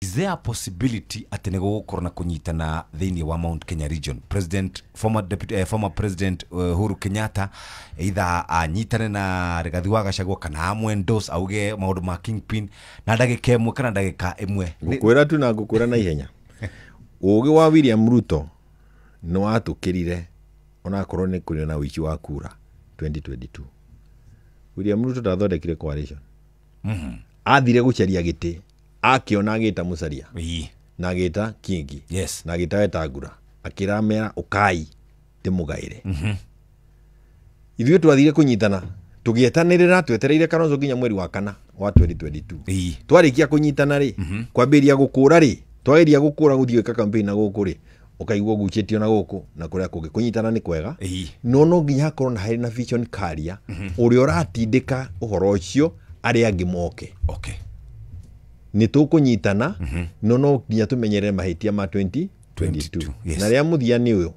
Is there a possibility atĩ nĩ gũgũkorwo na kũnyitana thĩinĩ wa Mount Kenya region? President, former deputy, former President Uhuru Kenyatta either anyitane na Rigathi wa Gachagua kana amwendorse, auge maũndũ ma kingpin na ndagĩka ĩmwe kana ndagĩka ĩmwe. Ngũkwĩra tu na ngũkwĩra na ihenya, ũgĩ wa William Ruto nĩ watũkĩrire onakorwo nĩ kũrĩ na ũici wa kura 2022. William Ruto ndathondekire coalition, athire gũcaria gĩtĩ, akĩona agĩta Musalia na agĩta Kingi na agĩta Wetangula, akĩramera ũkai ndĩmũgaĩre. Ithuĩ twathire kũnyitana tũgĩetanĩrĩra twetereire Kalonzo nginya mweri wa kana wa 2022. Twarĩkia kũnyitana rĩ, kwambĩrĩria gũkũra rĩ, twageria gũkũra gũthiĩ gwĩka campaign na gũkũ rĩ, ũkaigua ũgucĩtio na gũkũ na kũrĩa kũngĩ. Kũnyitana nĩ kwega, no no nginya hakorwo na harĩ na vision carrier ũrĩa ũratindĩka ũhoro ũcio arĩa angĩ moke. Nĩ tũkũnyitana, no no nginya tũmenyerere mahĩtia ma 2022. 22, yes. Na rĩa mũthia nĩ ũyũ.